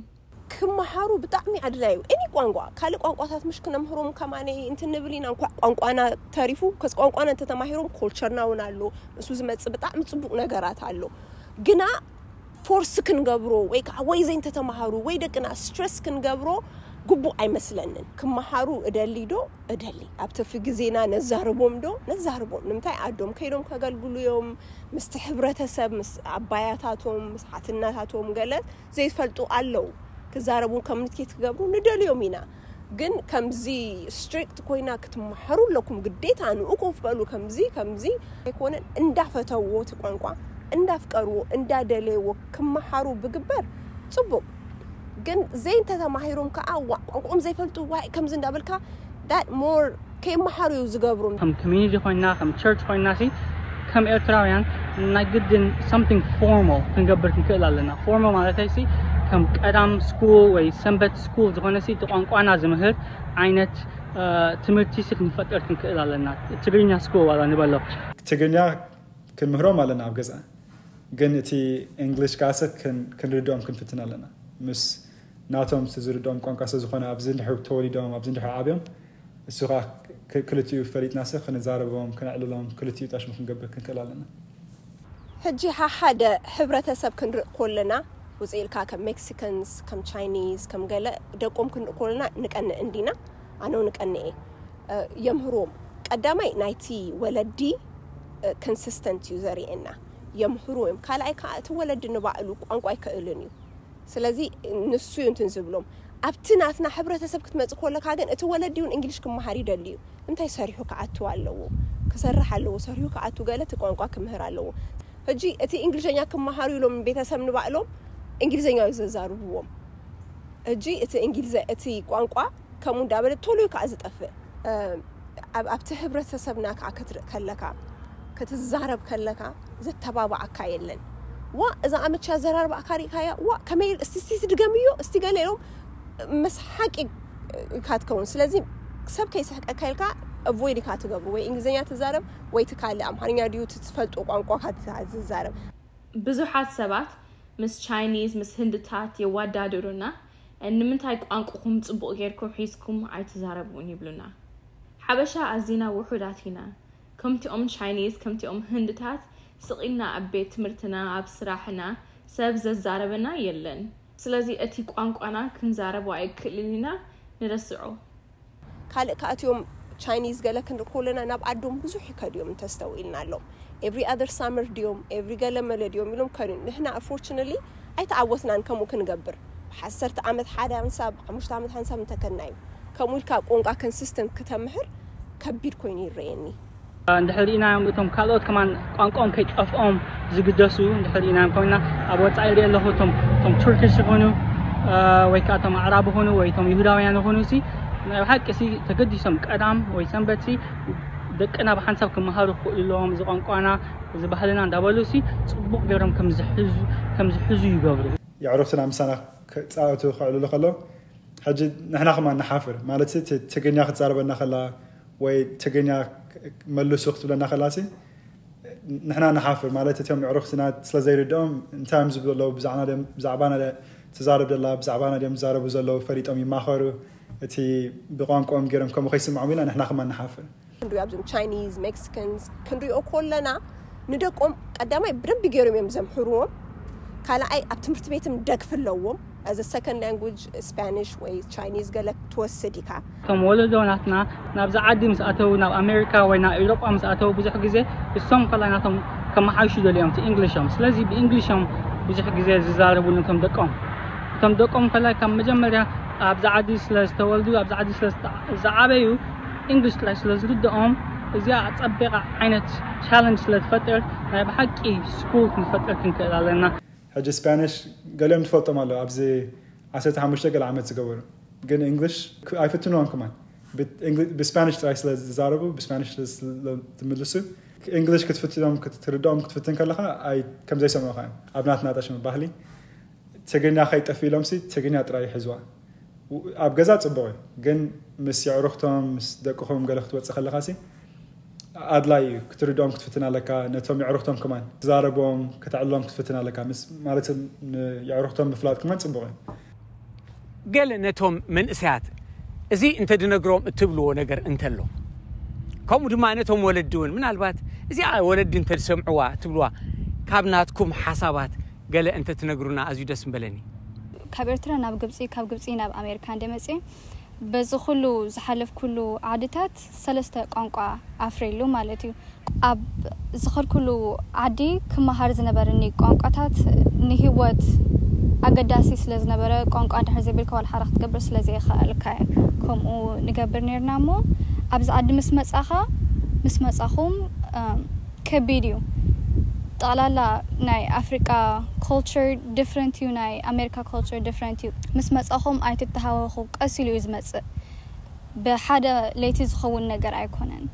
ክመሃሩ ብጣዕሚ ኣድላዩ እኒ ቋንቋ ካልእ ቋንቋታት ምሽ ክነምህሮም ከማነ እንትንብል ኢና። እንኳዕ ቋንቋና ተሪፉ ከስ ቋንቋና እንተተማሂሮም ኮልቸርና እውን ኣሎ። እሱ ዝመፅእ ብጣዕሚ ፅቡቅ ነገራት ኣሎ። ግና ፎርስ ክንገብሮ ወይ ከዓ ወይ ዘይንተተምሃሩ ወይ ደቅና ስትረስ ክንገብሮ ግቡእ ኣይመስለንን። ክመሃሩ እደሊ ዶ? እደሊ። ኣብ ትርፊ ግዜና ነዛርቦም ዶ? ነዛርቦም። ንምንታይ? ኣዶም ከይዶም ከገልግሉ እዮም። ምስቲ ሕብረተሰብ፣ ምስ ኣባያታቶም፣ ምስ ሓትናታቶም ገለ ዘይፈልጡ ኣለዉ። ክዛረቡ፣ ኮሚኒኬት ክገብሩ ንደልዮም ኢና። ግን ከምዚ ስትሪክት ኮይና ክትመሃሩ ኣለኩም ግዴታ ንኡ ኮፍ በሉ ከምዚ ከምዚ ኣይኮነን። እንዳፈተውዎ እቲ ቋንቋ እንዳፍቀርዎ እንዳደለይዎ ክመሃሩ ብግበር ፅቡቅ። ግን ዘይንተተማሂሮም ከዓ ዋ ቋንቋኦም ዘይፈልጡ ዋ ከምዚ እንዳበልካ that more ከይመሃሩ እዩ ዝገብሩ። ከም ኮሚኒቲ ኮይና ከም ቸርች ኮይና ሲ ከም ኤርትራውያን ናይ ግድን something formal ክንገብር ክንክእል ኣለና። ፎርማል ማለት ሲ ከም ቀዳም ስኩል ወይ ሰንበት ስኩል ዝኾነ ሲ እቲ ቋንቋና ዝምህር ዓይነት ትምህርቲ ሲ ክንፈጥር ክንክእል ኣለና። ትግርኛ ስኩል ዋላ ንበሎ። ትግርኛ ክንምህሮም ኣለና ኣብ ገዛ፣ ግን እቲ እንግሊሽ ከዓሰ ክንርድኦም ክንፍትን ኣለና። ምስ ናቶም ዝርድኦም ቋንቋ ስለ ዝኾነ ኣብዚ እንድሕር ተወሊዶም ኣብዚ እንድሕር ዓብዮም እሱ ከዓ ክልቲኡ ፈሊጥናሲ ክንዛረቦም ክነዕልሎም ክልቲኡ ጣሽሙ ክንገብር ክንክእል ኣለና። ሕጂ ሓሓደ ሕብረተሰብ ክንርኢ ኮለና ውፅእ ኢልካ ከም ሜክሲካንስ ከም ቻይኒዝ ከም ገለ ደቆም ክንርኢ ኮለና ንቀንእ እንዲና። ኣነው ንቀንኤ የምህርዎም። ቀዳማይ ናይቲ ወለዲ ኮንሲስተንት እዩ ዘርእየና። የምህሩ እዮም። ካልኣይ ከዓ እቲ ወለዲ ንባዕሉ ቋንቋ ኣይክእልን እዩ። ስለዚ ንሱ እዩ እንትን ዝብሎም። ኣብቲ ናትና ሕብረተሰብ ክትመፅእ ከለካ ግን እቲ ወለዲ እውን እንግሊሽ ክመሃር ይደሊ እዩ። እንታይ ሰሪሑ ክኣቱ ኣለዎ፣ ክሰርሕ ኣለዎ፣ ሰሪሑ ክኣቱ ገለ እቲ ቋንቋ ክምህር ኣለዎ። ሕጂ እቲ እንግሊዝኛ ክመሃሩ ኢሎም ቤተሰብ ንባዕሎም እንግሊዝኛ እዩ ዘዛርብዎም። ሕጂ እቲ እንግሊዝ እቲ ቋንቋ ከምኡ እንዳበለ ቶሎ እዩ ከዓ ዝጠፍእ። ኣብቲ ህብረተሰብና ከዓ ክትርኢ ከለካ ክትዛረብ ከለካ ዘተባብዓካ የለን። ዋ እዛ ኣመቻ ኣዘራርባእካ ሪእካያ ዋ ከመይ እስቲ እስቲ ድገምዮ እስቲ ገለ ኢሎም መስሓቂ ኢልካ ትከውን። ስለዚ ሰብ ከይስሕቀካ ኢልካ ኣቮይድ ኢካ ትገብሩ ወይ እንግሊዝኛ ትዛረብ ወይ ትካልእ ኣምሓርኛ ድዩ ትፈልጦ ቋንቋ ትዛረብ። ብዙሓት ሰባት ምስ ቻይኒዝ ምስ ህንድታት የዋዳድሩና። ንምንታይ ቋንቁኹም ጽቡቕ ጌርኩም ሒዝኩም ኣይትዛረቡን ይብሉና። ሓበሻ ኣዚና ውሑዳት ኢና። ከምቲኦም ቻይኒዝ ከምቲኦም ህንድታት ስቕ ኢልና ኣብ ቤት ትምህርትና ኣብ ስራሕና ሰብ ዘዛረበና የለን። ስለዚ እቲ ቋንቋና ክንዛረቦ ኣይክእልን ኢና ንረስዖ። ካልእ ከኣትዮም ቻይኒዝ ገለ ክንርኢ ከለና ናብ ዓዶም ብዙሕ ይከድዮም እንተስተውኢልና ኣሎም ኤቭሪ ኣደር ሳመር ድዮም ኤቭሪ ገለ መለ ድዮም ኢሎም ከድዮም። ንሕና ኣንፎርችነትሊ ኣይተዓወትናን ከምኡ ክንገብር። ብሓሰርተ ዓመት ሓደ ሓንሳብ ሓሙሽተ ዓመት ሓንሳብ እንተከድና እዩ። ከምኡ ኢልካ ቋንቋ ኮንሲስተንት ክተምህር ከቢድ ኮይኑ ይረየኒ። እንድሕር ርኢናዮም እቶም ካልኦት ከማን ቋንቋኦም ከይጠፍኦም ዝግደሱ እንድሕር ርኢናዮም ኮይና ኣብ ወፃኢ ርኢ ኣለኹ እቶም ቱርኪሽ ይኾኑ ወይ ከዓ እቶም ኣዕራብ ይኾኑ ወይ እቶም ይሁዳውያን ይኾኑ ሲ ናይ ብሓቂ ሲ ተገዲሶም ቀዳም ወይ ሰንበት ሲ ደቅና ብሓንሳብ ክመሃሩ ክኽእሉ ኣለዎም፣ እዚ ቋንቋና፣ እዚ ባህልና እንዳበሉ ሲ ጽቡቕ ገይሮም ከም ዝሕዙ ከም ዝሕዙ ይገብሩ። የዕሩኽትና ምሳና ክጻወቱ ክዕልሉ ከለዉ ሕጂ ንሕና ከማን ንሓፍር ማለት ሲ፣ ት-፣ ትግርኛ ክትዛረበና ከላ ወይ ትግርኛ መልሱ ክትብለና ከላ ሲ ንሕና ንሓፍር ማለት እቶም የዕሩኽትና ስለ ዘይርድኦም እንታይ እዮም ዝብሉ ኣለዉ፣ ብዛዕባና ድዮም፣ ብዛዕባና ድያ ትዛረብ ደላ፣ ብዛዕባና ድዮም ዝዛረቡ ዘለዉ፣ ፈሊጦም ይማኸሩ፣ እቲ ብቋንቋኦም ገይሮም ከምኡ ከይስምዖም ኢልና ንሕና ከማን ንሓፍር። ክንሪኦ ኣብዞም ቻይኒዝ ሜክሲካንስ ክንሪኦ ከለና ንደቆም ቀዳማይ ብደንቢ ገይሮም እዮም ዘምሕርዎም። ካልኣይ ኣብ ትምህርቲ ቤትም ደግፍ ኣለዎም። As a second language ስፓኒሽ ወይ ቻይኒዝ ገለ ትወስድ ኢካ። እቶም ወለዶ ናትና ናብዚ ዓዲ ምስ ኣተዉ፣ ናብ ኣሜሪካ ወይ ናብ ኤውሮጳ ምስ ኣተዉ ብዙሕ ግዜ እሶም ከላይ ናቶም ከመሓይሹ ደልዮም እቲ እንግሊሾም። ስለዚ ብእንግሊሾም ብዙሕ ግዜ ዝዛረቡ ነቶም ደቆም። እቶም ደቆም ከላይ ካብ መጀመርያ ኣብዚ ዓዲ ስለ ዝተወልዱ፣ ኣብዚ ዓዲ ስለ ዝዓበዩ እንግሊሽ ጥራይ ስለ ዝርድኦም እዚኣ ጸቢቓ ዓይነት ቻለንጅ ስለ ትፈጥር ናይ ብሓቂ ስኩል ክንፈጥር ክንክእል ኣለና። ሕጂ ስፓኒሽ ገሊኦም ትፈልጦም ኣሎ ኣብዚ ዓሰርተ ሓሙሽተ ገለ ዓመት ዝገበሩ ግን እንግሊሽ ክ- ኣይፍትንዎን ከማን ብ- እንግሊ- ብስፓኒሽ ጥራይ ስለ ዝዛረቡ ብስፓኒሽ ስለ ዝምልሱ እንግሊሽ ክትፍትኖም ክትርድኦም ክትፍትን ከለካ ኣይ ከም ዘይሰምዑካ እዮም ኣብ ናትና ጠሽሚ ባህሊ ትግርኛ ከይጠፍ ኢሎም ሲ ትግርኛ ጥራይ ይሕዝዋ ኣብ ገዛ ጽቡቕ እዩ ግን ምስ የዕሩኽቶም ምስ ደቅኹም ገለ ክትወጽእ ከለካ ሲ ኣድላይ እዩ ክትርድኦም ክትፍትን ኣለካ ነቶም የዕሩኽቶም ከማን ትዛረቦም ከተዕልሎም ክትፍትን ኣለካ ምስ ማለት የዕሩኽቶም ምፍላጥ ከማን ጽቡቕ እዩ ገለ ነቶም መንእሰያት እዚ እንተድነግሮም እትብልዎ ነገር እንተሎ ከምኡ ድማ ነቶም ወለዲ እውን ምናልባት እዚኣ ወለዲ እንተዝሰምዕዋ ትብልዋ ካብ ናትኩም ሓሳባት ገለ እንተትነግሩና ኣዝዩ ደስ ምበለኒ ካብ ኤርትራ ናብ ግብፂ ካብ ግብፂ ናብ ኣሜሪካ እንደ መፅኤ በዚ ኩሉ ዝሓለፍኩሉ ዓድታት ሰለስተ ቋንቋ ኣፍሬሉ ማለት እዩ ኣብ ዝኸድኩሉ ዓዲ ክመሃር ዝነበረኒ ቋንቋታት ንህይወት ኣገዳሲ ስለ ዝነበረ ቋንቋ ድሕር ዘይብልካ ዋላ ሓራ ክትገብር ስለ ዘይኸኣልካ ከምኡ ንገብር ነርና እሞ ኣብዚ ዓዲ ምስ መፃኻ ምስ መፃኹም ከቢድ እዩ ጠቕላላ ናይ ኣፍሪቃ ኮልቸር ዲፍረንት እዩ ናይ ኣሜሪካ ኮልቸር ዲፍረንት እዩ ምስ መፃኹም ኣይትተሃወኹ ቀስ ኢሉ እዩ ዝመፅእ ብሓደ ለይቲ ዝኸውን ነገር ኣይኮነን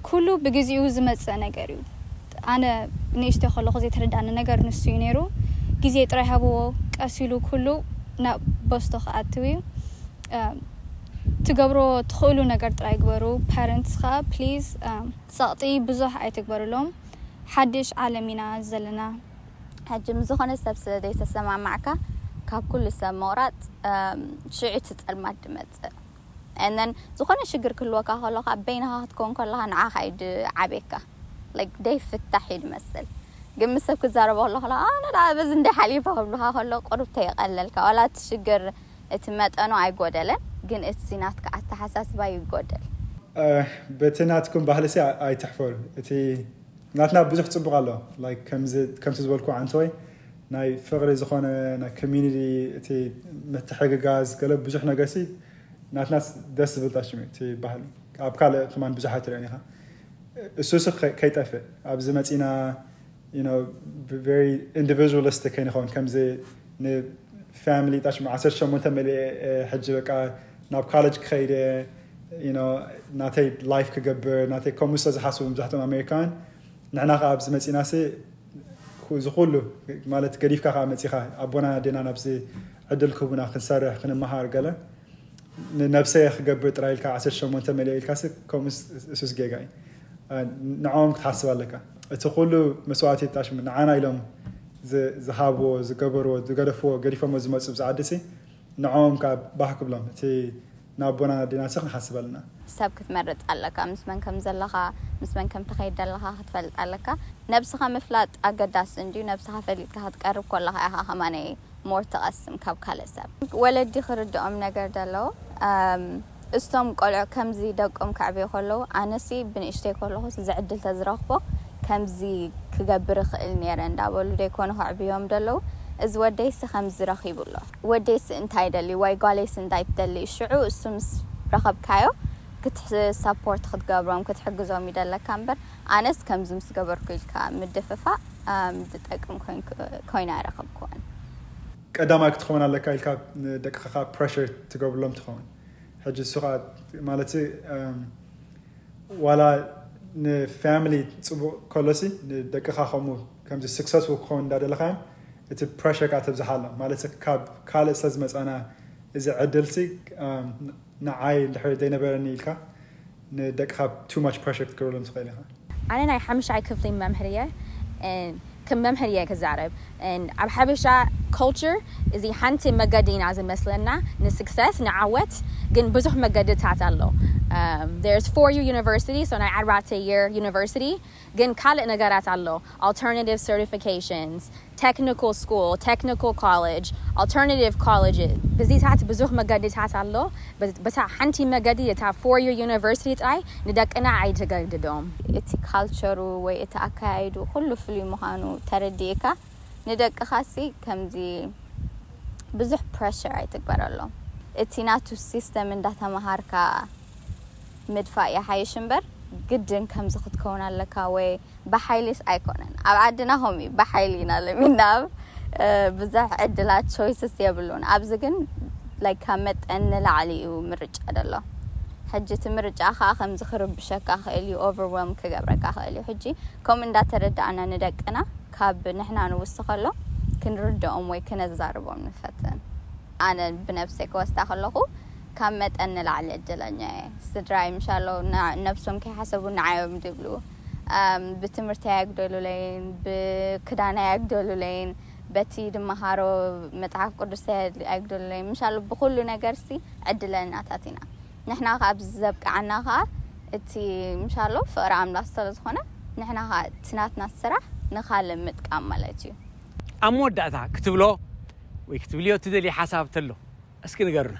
ኩሉ ብግዜኡ ዝመፅእ ነገር እዩ ኣነ ንእሽተ ከለኹ ዘይተረዳኒ ነገር ንሱ እዩ ነይሩ ግዜ ጥራይ ሃብዎ ቀስ ኢሉ ኩሉ ናብ በስቶ ክኣትው እዩ ትገብሮ ትኽእሉ ነገር ጥራይ ግበሩ ፓረንትስ ከዓ ፕሊዝ ፀቕጢ ብዙሕ ኣይትግበርሎም ሓድሽ ዓለም ኢና ዘለና ሕጂ ምስ ዝኾነ ሰብ ስለ ዘይተሰማማዕካ ካብ ኩሉ ሰብ ምቑራፅ ሽዑ እቲ ፀልማት ድመፅእ and then ዝኾነ ሽግር ክህልወካ ከሎ ከዓ በይንኻ ክትከውን ከለኻ ንዓኻ እዩ ዓብየካ like ደይፍታሕ እዩ ድመስል ግን ምስ ሰብ ክዛረቦ ከሎ ከሎ ኣነ ደኣ በዚ እንደ ሓሊፈ ክብልካ ከሎ ቁሩብ ተይቀለልካ ዋላ እቲ ሽግር እቲ መጠኑ ኣይጎደለን ግን እቲ ናትካ ኣተሓሳስባ ይጎደል በቲ ናትኩም ባህሊ ሲ ኣይትሕፈሩ እቲ ናትና ብዙሕ ፅቡቅ ኣሎ ከምቲ ዝበልኩ ዓንተወይ ናይ ፍቅሪ ዝኮነ ናይ ኮሚኒቲ እቲ ምትሕግጋዝ ገለ ብዙሕ ነገር ሲ ናትና ደስ ዝብል ታሽሚ እቲ ባህሊ ኣብ ካልእ ከማን ብዙሕ ኣይትርእን ኢካ እሱ ሲ ከይጠፍእ ኣብዚ መፂና very individualistic ከይንኸውን ከምዚ ንፋሚሊ ጣሽ ዓሰርተ ሸሞንተ መሊአ ሕጂ በቃ ናብ ኮሌጅ ክኸይደ ናተይ ላይፍ ክገብር ናተይ ከምኡ ስለ ዝሓስቡ መብዛሕትኦም ኣሜሪካውያን ንሕና ከዓ ኣብዚ መፂና ሲ እዚ ኩሉ ማለት ገዲፍካ ከዓ መፂኻ ኣቦና ኣዴና ናብዚ ዕድል ክህቡና ክንሰርሕ ክንመሃር ገለ ንነብሰይ ክገብር ጥራይ ኢልካ ዓሰርተ ሸሞንተ መሊኦ ኢልካ ሲ ከምኡ እሱስ ጌጋ እዩ ንዕኦም ክትሓስብ ኣለካ እቲ ኩሉ መስዋእቲ ጣሽሙ ንዓና ኢሎም ዝሃብዎ ዝገበርዎ ዝገደፍዎ ገዲፎሞ ዝመፁ ብዝዓዲ ሲ ንዕኦም ከዓ ባህ ክብሎም እቲ ንኣቦና ኣዴና ሲ ክንሓስብ ኣለና ሰብ ክትመርፅ ኣለካ ምስ መን ከም ዘለኻ ምስ መን ከም ትኸይድ ዘለኻ ክትፈልጥ ኣለካ ነብስኻ ምፍላጥ ኣገዳሲ እንድዩ ነብስኻ ፈሊጥካ ክትቀርብ ከለኻ ኢኻ ከማነይ more ትቐስም ካብ ካልእ ሰብ ወለዲ ክርድኦም ነገር ደለዎ እስቶም ቆልዑ ከምዚ ደቆም ከዕብዩ ከለዉ ኣነሲ ብንእሽተይ ከለኹስ እዚ ዕድል ተዝረኽቦ ከምዚ ክገብር እኽእል ነይረ እንዳበሉ ደይኮኑ ከዕብዮም ደለዉ እዚ ወደይሲ ከምዚ ረኺቡ ኣሎ ወደይሲ እንታይ ይደሊ ወይ ጓለይሲ እንታይ ትደሊ ሽዑ እሱ ምስ ረኸብካዮ ክትሰፖርት ክትገብሮም ክትሕግዞም ይደለካ እምበር ኣነስ ከምዚ ምስ ገበርኩ ኢልካ ምድፍፋእ ዝጠቅም ኮይኑ ኣይረኸብክዎን። ቀዳማይ ክትኸውን ኣለካ ኢልካ ንደቅኻ ፕረሽር ትገብርሎም ትኸውን። ሕጂ እሱ ከዓ ማለት ዋላ ንፋሚሊ ፅቡቅ ከሎሲ ንደቅኻ ከምኡ ከምዚ ስክሰስፉል ክኸውን እንዳደለኻዮም እቲ ፕረሽር ከዓ ተብዝሓ ኣሎ ማለት ካብ ካልእ ስለዝመፃና እዚ ዕድልሲ ንዓይ እንድሕር ዘይነበረኒ ኢልካ ንደቅኻ ቱ ማች ፕረሽር ክትገብረሎም ትኽእል ኢኻ። ኣነ ናይ ሓምሻይ ክፍሊ መምህር እየ። ከም መምህር እየ ክዛረብ። ኣብ ሓበሻ ኮልቸር እዚ ሓንቲ መገዲ ኢና ዝመስለና ንስክሰስ ንዓወት፣ ግን ብዙሕ መገድታት ኣሎ። There's four year university, so ናይ ኣርባዕተ year university ግን ካልእ ነገራት ኣሎ። Alternative certifications, technical school, technical college, alternative college፣ ብዚታት ብዙሕ መገድታት ኣሎ። በታ ሓንቲ መገዲ እታ four year university ጥራይ ንደቅና ኣይትገድዶም። እቲ ካልቸሩ ወይ እቲ ኣካያይዱ ኩሉ ፍሉይ ምዃኑ ተረዲእካ ንደቅኻሲ ከምዚ ብዙሕ ፕረሽር ኣይትግበረሎም። እቲ ናቱ ሲስተም እንዳተማሃርካ ምድፋእ ይሓይሽ እምበር ግድን ከምዚ ክትከውን ኣለካ ወይ ብሓይሊስ ኣይኮነን። ኣብ ዓድና ከምኡ እዩ፣ ብሓይሊ ኢና ለሚድና ኣብ ብዙሕ ዕድላት ቾይስስ የብሉን። ኣብዚ ግን like ካብ መጠን ንላዕሊ እዩ ምርጫ ደሎ። ሕጂ እቲ ምርጫ ከዓ ከምዚ ክርብሸካ ክእል እዩ፣ ኦቨርዌልም ክገብረካ ክእል እዩ። ሕጂ ከምኡ እንዳተረዳእና ንደቅና ካብ ንሕና ንውስኸሎም ክንርድኦም ወይ ክነዛርቦም ንፈትን። ኣነ ብነብሰይ ክወስዳ ከለኹ ካብ መጠን ንላዕሊ ዕድለኛ እየ። ስድራይ ምሻለው ነብሶም ከይሓሰቡ ንዓዮም ድብሉ ብትምህርቲ ኣያጉደሉለይን፣ ብክዳን ኣያጉደሉለይን፣ በቲ ድመሃሮ መጽሓፍ ቅዱስ ኣያጉደሉለይን። ምሻለው ብኩሉ ነገርሲ ዕድለኛታት ኢና። ንሕና ካብ ዘብቅዓና ከዓ እቲ ምሻለው ፍቕሪ ኣምላኽ ስለ ዝኾነ ንሕና ከዓ እቲ ናትና ስራሕ ንኻልእ ምጥቃም ማለት እዩ። ኣብ መወዳእታ ክትብሎ ወይ ክትብልዮ ትደልይ ሓሳብ ተሎ እስኪ ንገሩና።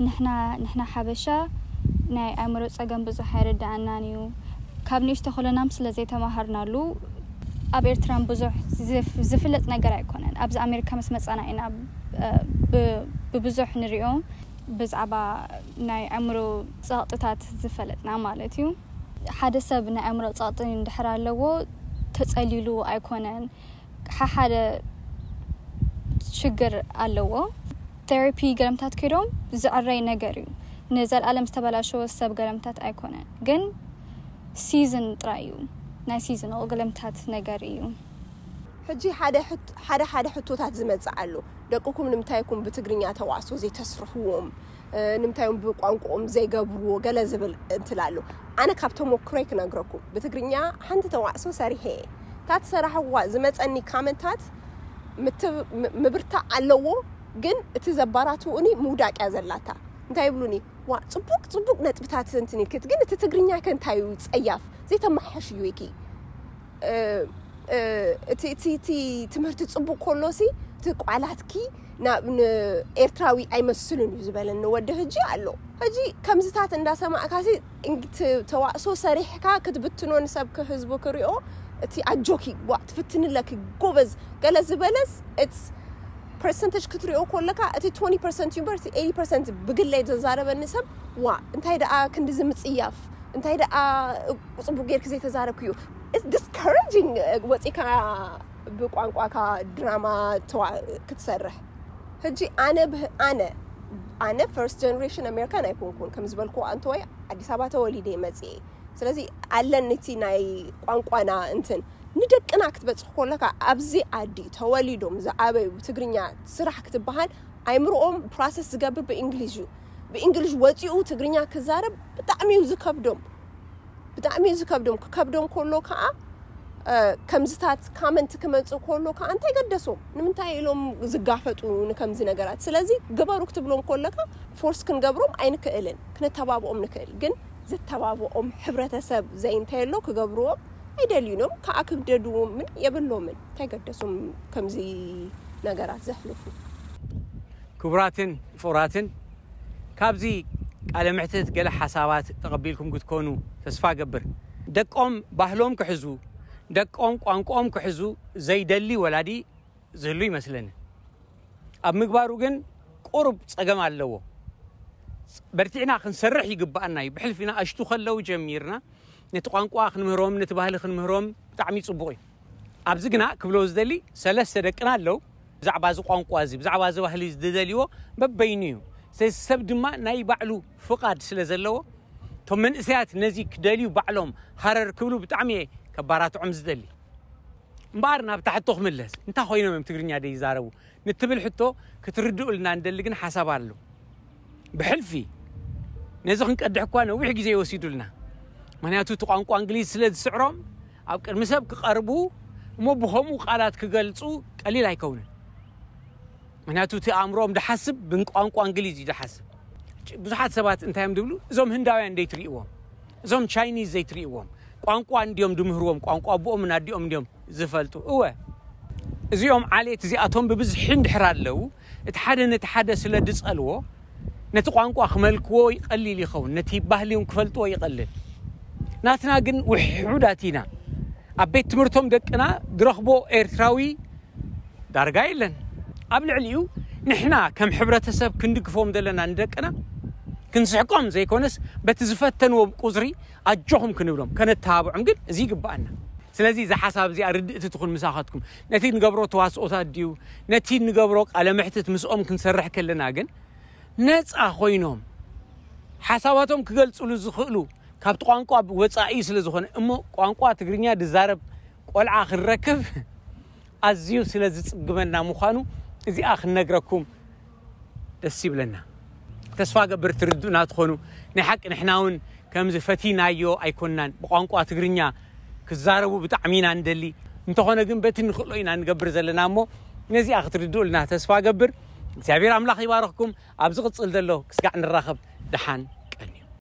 ንሕና ንሕና ሓበሻ ናይ ኣእምሮ ጸገም ብዙሕ ኣይርድኣናን እዩ። ካብ ንእሽቶ ከለናም ስለ ዘይተማሃርናሉ ኣብ ኤርትራን ብዙሕ ዝፍ- ዝፍለጥ ነገር ኣይኮነን። ኣብዚ ኣሜሪካ ምስ መጻና ኢና ብ- ብ- ብብዙሕ ንሪኦ ብዛዕባ ናይ ኣእምሮ ጸቕጥታት ዝፈለጥና ማለት እዩ። ሓደ ሰብ ናይ ኣእምሮ ጸቕጢ እንድሕር ኣለዎ ተጸሊሉ ኣይኮነን። ሓሓደ ሽግር ኣለዎ። ቴራፒ ገለምታት ከይዶም ዝዕረይ ነገር እዩ። ንዘልኣለም ዝተበላሸወ ሰብ ገለምታት ኣይኮነን፣ ግን ሲዝን ጥራይ እዩ። ናይ ሲዝናል ገለምታት ነገር እዩ። ሕጂ ሓደ ሕት- ሓደ ሓደ ሕቶታት ዝመጽእ ኣሎ። ደቅኩም ንምንታይ ኢኩም ብትግርኛ ተዋስኦ ዘይተስርሕዎም? ንምንታይ እዮም ብቋንቋኦም ዘይገብርዎ ገለ ዝብል እንትል ኣሎ። ኣነ ካብ ተሞክሮይ ክነግረኩም፣ ብትግርኛ ሓንቲ ተዋዕሶ ሰሪሐ እየ። እታ ትሰራሕዋ ዝመፀኒ ካመንታት ምብርታዕ ኣለዎ፣ ግን እቲ ዘባራትኡኒ ምውዳቅ እያ ዘላታ። እንታይ ይብሉኒ፣ ዋ ፅቡቅ ፅቡቅ ነጥብታት እንትን ኢልክት፣ ግን እቲ ትግርኛ ከ እንታይ እዩ ፀያፍ ዘይተማሓሽ እዩ ኢኪ እቲ እቲ እቲ ትምህርቲ ጽቡቅ ከሎ ሲ እቲ ቃላትኪ ናብ ኤርትራዊ ኣይመስልን እዩ ዝበለኒ ወዲ ሕጂ ኣሎ። ሕጂ ከምዝታት እንዳሰማዕካ ሲ ተዋእሶ ሰሪሕካ ክትብትኖ ንሰብ ክህዝቡ ክሪኦ እቲ ኣጆኪ ዋ ትፍትኒ ኣለኪ ጎበዝ ገለ ዝበለስ it's percentage ክትሪኦ ከለካ እቲ twenty percent ዩኒቨርሲቲ eighty percent ብግለይ ዘዛረበኒ ሰብ ዋ እንታይ ደኣ ክንዲ ዝምጽያፍ እንታይ ደኣ ጽቡቅ ጌርኪ ዘይተዛረብክዮ it's discouraging ወጺካ ብቋንቋካ ድራማ ክትሰርሕ ሕጂ ኣነ ኣነ ኣነ first generation American ኣይኮንኩን ከም ዝበልኩ ኣንተወይ ኣዲስ ኣበባ ተወሊደ መጽኤ ስለዚ ኣለኒ እቲ ናይ ቋንቋና እንትን ንደቅና ክትበጽሕ ከለካ ኣብዚ ዓዲ ተወሊዶም ዝዓበዩ ብትግርኛ ስራሕ ክትበሃል ኣይምርኦም process ዝገብር ብእንግሊዝ እዩ ብእንግሊዝ ወፂኡ ትግርኛ ክዛረብ ብጣዕሚ እዩ ዝከብዶም ብጣዕሚ እዩ ዝከብዶም ክከብዶም ከሎ ከዓ ከምዝታት comment ክመፅእ ከሎ ከዓ እንታይ ገደሶም ንምንታይ ኢሎም ዝጋፈጡ ንከምዚ ነገራት ስለዚ ግበሩ ክትብሎም ከለካ force ክንገብሮም ኣይንክእልን ክነተባብኦም ንክእል ግን ዘተባብኦም ሕብረተሰብ ዘይንተየሎ ክገብርዎም ኣይደልዩን እዮም ከዓ ክግደድዎምን የብሎምን እንታይ ገደሶም ከምዚ ነገራት ዘሕልፉ ክቡራትን ፍቑራትን ካብዚ ቃለ ምሕትት ገለ ሓሳባት ተቐቢልኩም ክትኮኑ ተስፋ ገብር። ደቆም ባህሎም ክሕዙ፣ ደቆም ቋንቆኦም ክሕዙ ዘይደሊ ወላዲ ዝህሉ ይመስለኒ። ኣብ ምግባሩ ግን ቁሩብ ጸገም ኣለዎ። በርቲዕና ክንሰርሕ ይግባኣና እዩ። ብሕልፊ ንኣሽቱ ከለዉ ጀሚርና ነቲ ቋንቋ ክንምህሮም ነቲ ባህሊ ክንምህሮም ብጣዕሚ ጽቡቕ እዩ። ኣብዚ ግና ክብሎ ዝደሊ ሰለስተ ደቅና ኣለዉ። ብዛዕባ እዚ ቋንቋ እዚ ብዛዕባ እዚ ባህሊ እዚ ዝደልይዎ በበይኑ እዩ። እዚ ሰብ ድማ ናይ ባዕሉ ፍቓድ ስለ ዘለዎ፣ እቶም መንእሰያት ነዚ ክደልዩ ባዕሎም ሃረር ክብሉ ብጣዕሚ እየ ከባራትዖም ዝደሊ። እምበኣር ናብ ታሕቶ ክምለስ፣ እንታይ ኮይኖም እዮም ትግርኛ ደይዛረቡ ንትብል ሕቶ ክትርድኡልና እንደሊ ግን ሓሳብ ኣሎ። ብሕልፊ ነዚ ክንቀድሕ እኳ ነዊሕ ግዜ ይወሲዱልና። ምክንያቱ እቲ ቋንቋ እንግሊዝ ስለ ዝስዕሮም ኣብ ቅድሚ ሰብ ክቐርቡ እሞ ብኸምኡ ቃላት ክገልጹ ቀሊል ኣይከውንን። ምክንያቱ እቲ ኣእምሮኦም ድሓስብ ብቋንቋ እንግሊዝ እዩ ድሓስብ። ብዙሓት ሰባት እንታይ እዮም ድብሉ? እዞም ህንዳውያን ዘይትርእይዎም፣ እዞም ቻይኒዝ ዘይትርእይዎም፣ ቋንቋ እንዲዮም ድምህርዎም፣ ቋንቋ ኣቦኦምን ኣዲኦም እንዲዮም ዝፈልጡ። እወ፣ እዚኦም ዓሌት እዚኣቶም ብብዝሒ እንድሕር ኣለዉ፣ እቲ ሓደ ነቲ ሓደ ስለ ድጸልዎ፣ ነቲ ቋንቋ ክመልክዎ ይቐሊል ይኸውን፣ ነቲ ባህሊ እውን ክፈልጥዎ ይቐልል። ናትና ግን ውሑዳት ኢና። ኣብ ቤት ትምህርቶም ደቅና ድረኽቦ ኤርትራዊ ዳርጋ የለን። ኣብ ልዕሊኡ ንሕና ከም ሕብረተሰብ ክንድግፎም ዘለና ንደቅና ክንስሕቆም ዘይኮነስ በቲ ዝፈተንዎም ቁጽሪ ኣጆኹም ክንብሎም ከነተባብዖም ግን እዚ ይግብኣና። ስለዚ እዛ ሓሳብ እዚኣ ርድእቲ ትኹን ምሳኻትኩም ነቲ ንገብሮ ተዋስኦታት ድዩ ነቲ ንገብሮ ቃለ መሕትት ምስኦም ክንሰርሕ ከለና ግን ነፃ ኮይኖም ሓሳባቶም ክገልጽሉ ዝኽእሉ ካብቲ ቋንቋ ወፃኢ ስለ ዝኾነ እሞ ቋንቋ ትግርኛ ድዛረብ ቆልዓ ክንረክብ ኣዝዩ ስለ ዝጽግመና ምዃኑ እዚኣ ክንነግረኩም ደስ ይብለና። ተስፋ ገብር ትርድኡና ትኾኑ። ናይ ሓቂ ንሕና እውን ከምዚ ፈቲናዮ ኣይኮንናን። ብቋንቋ ትግርኛ ክዛረቡ ብጣዕሚ ኢና ንደሊ። እንተኾነ ግን በቲ ንኽእሎ ኢና ንገብር ዘለና እሞ ነዚኣ ክትርድኡልና ተስፋ ገብር። እግዚኣብሔር ኣምላኽ ይባረኽኩም። ኣብ ዝቕጽል ዘሎ ክስጋዕ ንራኸብ። ደሓን